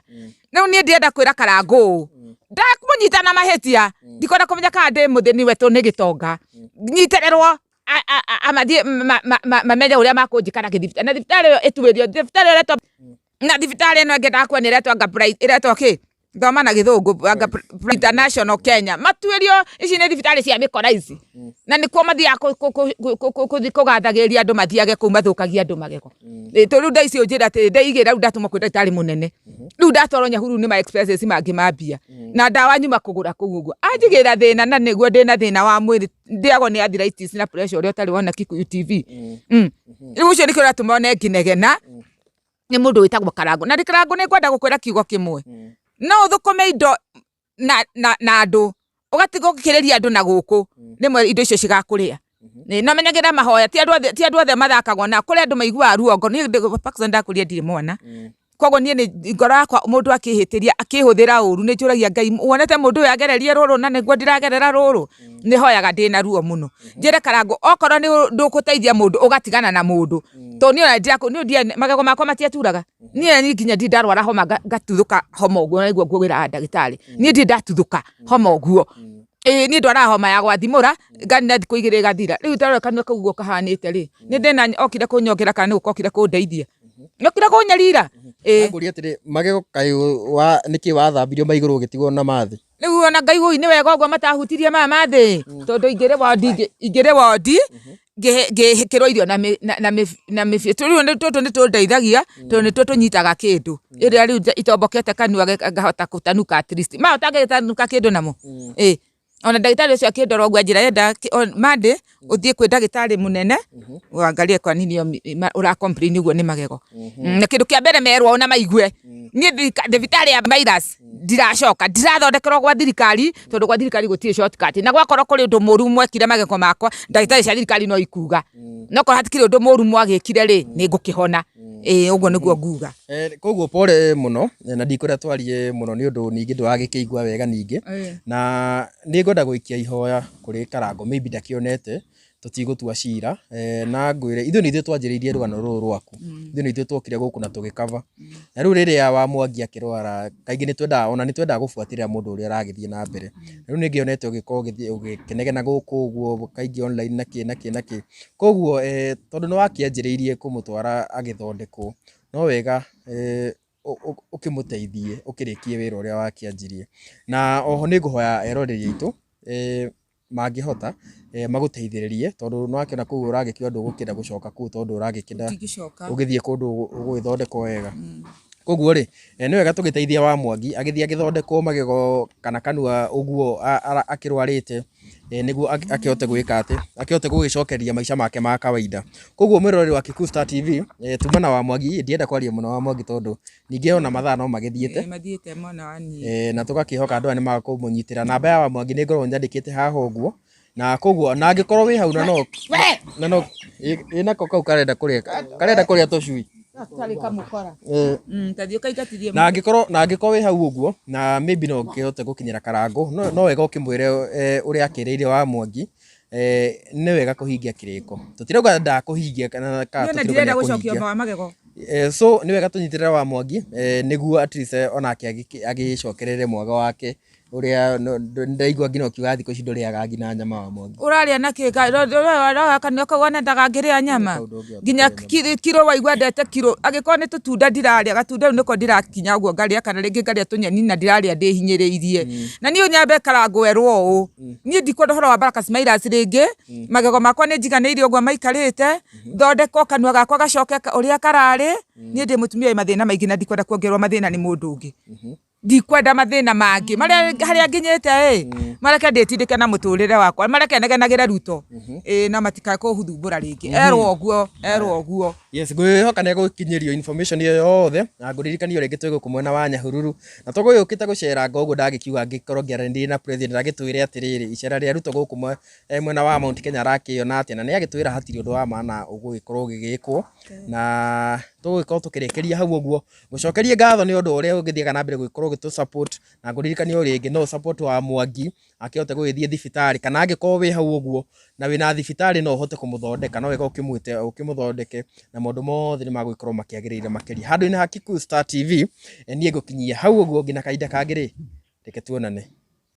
Rĩu niĩ ndĩrenda kwĩra Karangũ ũũ, ndakũnyita na mahĩtia, ndikwenda kũmenya kana ndĩ mũthĩni we tondũ nĩ gĩtonga, nyitĩrĩrwo amathiĩ mamenye ũrĩa makũnjĩka na gĩthibitarĩ, na thibitarĩ ĩyo ĩtuĩrio thibitarĩ ĩyo ĩretwo, na thibitarĩ ĩno ĩngĩ ndakuonia ĩretwo anga ĩretwo kĩ, thoma na gĩthũngũ, anga International Kenya, matuĩrio ici nĩ thibitarĩ cia mĩkora ici, na nĩkuo mathiaga kũthiĩ kũgathagĩrĩria andũ mathiage kũu mathũkagie andũ magego. Tondũ rĩu thaa ici ũnjĩre atĩrĩ, ndeigĩra rĩu ndatũmwo kwĩ ndagĩtarĩ mũnene, rĩu ndatwarwo Nyahururu nĩ ma expenses mangĩ ma mbia, na ndawa nyuma kũgũra kũu ũguo anjigĩra thĩna, na nĩguo ndĩna thĩna wa mwĩrĩ, ndĩagwo nĩ arthritis na pressure ũrĩa ũtarĩ wona Kikuyu TV. Rĩu ũcio nĩkĩo ũratũma one ngĩnegena nĩ mũndũ wĩtagwo Karangũ. Na Karangũ, nĩ ngwenda gũkwĩra kiugo kĩmwe, no ũthũkũme indo na andũ, ũgatiga ũgĩkĩrĩria andũ na gũkũ, rĩmwe indo icio cigakũrĩa. No menyagĩrĩra mahoya, ti andũ othe, ti andũ othe mathakagwo nao, kũrĩ andũ maiguaga ruo ngoro. Niĩ Parkson ndakũrire ndirĩ mwana, koguo niĩ nĩ ngoro yakwa mũndũ akĩhĩtĩria akĩhũthĩra ũru nĩ njũragia Ngai, wonete mũndũ ũyũ agererie rũrũ na nĩguo ndĩragerera rũrũ? Nĩ hoyaga ndĩna ruo mũno, njĩre Karangũ, okorwo nĩ ndũgũteithia mũndũ ũgatigana na mũndũ, tondũ niĩ ona niĩ magego makwa matiaturaga. Niĩ nginya ndirĩ ndarwara homa ngatuthũka homa ũguo nĩguo ngwĩraga ndagĩtarĩ, niĩ ndirĩ ndatuthũka homa ũguo. Ĩĩ, niĩ ndwaraga homa ya gwathimũra, nganina thikũ 2 ĩgathira. Rĩu tarora kanua kau ũguo kahanĩte rĩ, nĩ ndĩna okire kũnyongera kana nĩ gũka okire kũndeithia? Okire kũnyarira. Ĩĩ. Ngũria atĩrĩ, magego kaĩ wa nĩkĩ wathambirio ma igũrũ ũgĩtigwo na ma thĩ? Rĩu ona Ngai wũi, nĩ wega ũguo matahutirie maya ma thĩ, tondũ ingĩrĩ wondi, ingĩrĩ wondi ngĩkĩrwo irio na mĩbiũ. Rĩu tũtũ nĩ tũndeithagia tondũ nĩtuo tũnyitaga kĩndũ ĩrĩa rĩu itombokete kanua ngahota gũtanuka at least. Maya ũtangĩtanuka kĩndũ namo. Ĩĩ. Ona ndagĩtarĩ ũcio akĩndora ũguo anjĩra enda Monday ũthiĩ kwĩ ndagĩtarĩ mũnene uangalie kwa nini ũra complain ũguo nĩ magego. Na kĩndũ kĩa mbere merwo ona maigue niĩ thibitarĩ ya Miras ndiracoka, ndirathondekerwo gwa thirikari tondũ gwa thirikari gũtirĩ shortcut, na gwakorwo kũrĩ ũndũ mũru mwekire magego makwa, ndagĩtarĩ cia thirikari no ikuga, no korwo hatikĩrĩ ũndũ mũru mwagĩkire rĩ, nĩ ngũkĩhona. Ĩĩ, ũguo nĩguo nguga. Koguo pole mũno, na ndikwenda twarie mũno nĩ ũndũ ningĩ ndũragĩkĩigua wega ningĩ, na nĩ ngwenda gũikia ihoya kũrĩ Karango, maybe ndakĩonete, tũtigũtua cira, na ngwĩre ithuĩ nĩ ithuĩ twanjĩrĩirie rũgano rũrũ rwaku, ithuĩ nĩ ithuĩ twokire gũkũ na tũgĩkaba, na rĩu rĩrĩa wa Mwangi akĩrwara kaingĩ nĩ twendaga, ona nĩ twendaga gũbuatĩrĩra mũndũ ũrĩa ũragĩthiĩ na mbere, na rĩu nĩ ngĩonete ũgĩkorwo ũgĩkĩnegena gũkũ ũguo kaingĩ online na kĩ na kĩ na kĩ, koguo tondũ nĩ wakĩanjĩrĩirie kũmũtwara agĩthondekwo, no wega ũkĩmũteithie ũkĩrĩkie wĩra ũrĩa wakĩanjirie. Na oho nĩ ngũhoya eroreri aitũ mangĩhota magũteithĩrĩrie tondũ nĩ wakĩona kũu ũragĩkiuga ndũgũkĩenda gũcoka kũu tondũ ũragĩkĩenda ũgĩthiĩ kũndũ ũgũgĩthondekwo wega. Koguo rĩ, nĩ wega tũgĩteithie wa Mwangi agĩthiĩ agĩthondekwo magego kana kanua ũguo akĩrwarĩte, nĩguo akĩhote gwĩka atĩ, akĩhote gũgĩcokeria maica make ma kawaida. Koguo mwĩroreri wa Kikuyu Star TV, tuma na wa Mwangi, ndienda kwaria mũno wa Mwangi tondũ ningĩ ona mathaa no magĩthiĩte. Mathiĩte mwena wa niĩ. Na tũgakĩhoka andũ aya nĩ makũmũnyitĩra. Namba ya wa Mwangi nĩ ngoragwo nyandĩkĩte haha ũguo, na koguo na angĩkorwo wĩ hau na no na no ĩ nako kau karenda kũrĩa, karenda kũrĩa tũcui. Gatarĩ kamũkora. Tathiĩ ũkaingatithie. Na angĩkorwo, na angĩkorwo wĩ hau ũguo na maybe no ũkĩhote gũkinyĩra Karangũ, no wega ũkĩmwĩre ũrĩa akĩrĩire wa Mwangi, nĩ wega kũhingia kĩrĩko. Tũtirauga ndakũhingia kana kana tũtirauga ndirenda gũcokia nĩekũhingia. wa magego. So nĩ wega tũnyitĩrĩre wa Mwangi, nĩguo at least onake agĩcokerere mwaga wake ũrĩa ndaigua nginya ũkiuga thikũ ici ndũrĩaga nginya nyama wa Mwangi. Ũrarĩa na kĩ? Kanua kau wona ngĩrĩa nyama. Nginya kiro waigua ndete kiro, angĩkorwo nĩ tũtunda ndirarĩa, gatunda rĩu nĩko ndĩrakinya ũguo ngarĩa, kana rĩngĩ ngarĩa tũnyeni na ndirarĩa ndĩhinyĩrĩirie. Na niĩ nyambe Karangũ erwo ũũ, niĩ ndikwenda ũhoro wa Baraka Smiles rĩngĩ, magego makwa nĩ njiganĩire ũguo maikarĩte, thondekwo kanua gakwa gacoke ũrĩa kararĩ, niĩ ndĩ mũtumia wĩ mathĩna maingĩ na ndikwenda kuongererwo mathĩna nĩ mũndũ ũngĩ. Ndikwenda mathĩna mangĩ marĩa harĩa nginyĩte ĩ, mareke ndĩtindĩke na mũtũrĩre wakwa, mareke negenagĩre Ruto, ĩ na matikae kũhuthumbũra rĩngĩ. Erwo ũguo, erwo ũguo. Yes, ngwĩhoka nĩ egũkinyĩrio information ĩyo yothe, na ngũririkanie rĩngĩ twĩ gũkũ mwena wa Nyahururu, na tũgũgĩũkĩte gũceranga ũguo ndagĩkiuga ngĩkorwo ngĩaranĩria na president agĩtwĩre atĩrĩrĩ, icera rĩa Ruto gũkũ mwena wa Mount Kenya arakĩona atĩa, na nĩ agĩtwĩra hatirĩ ũndũ wa maana ũgũgĩkorwo ũgĩgĩkwo, na tũgũgĩkorwo tũkĩrĩkĩria hau ũguo. Ngũcokerie ngatho nĩ ũndũ ũrĩa ũgĩthiaga na mbere gũgĩkorwo ũgĩtũ support, na ngũririkanie o rĩngĩ no support wa Mwangi akĩhote gũgĩthiĩ thibitarĩ, kana angĩkorwo wĩ hau ũguo na wĩna thibitarĩ no ũhote kũmũthondeka, no wega ũkĩmwĩte ũkĩmũthondeke, na maũndũ mothe nĩ magũgĩkorwo makĩagĩrĩire makĩria. Handũ-inĩ ha Kikuyu Star TV, niĩ ngũkinyia hau ũguo nginya kahinda kangĩ rĩ, reke tuonane.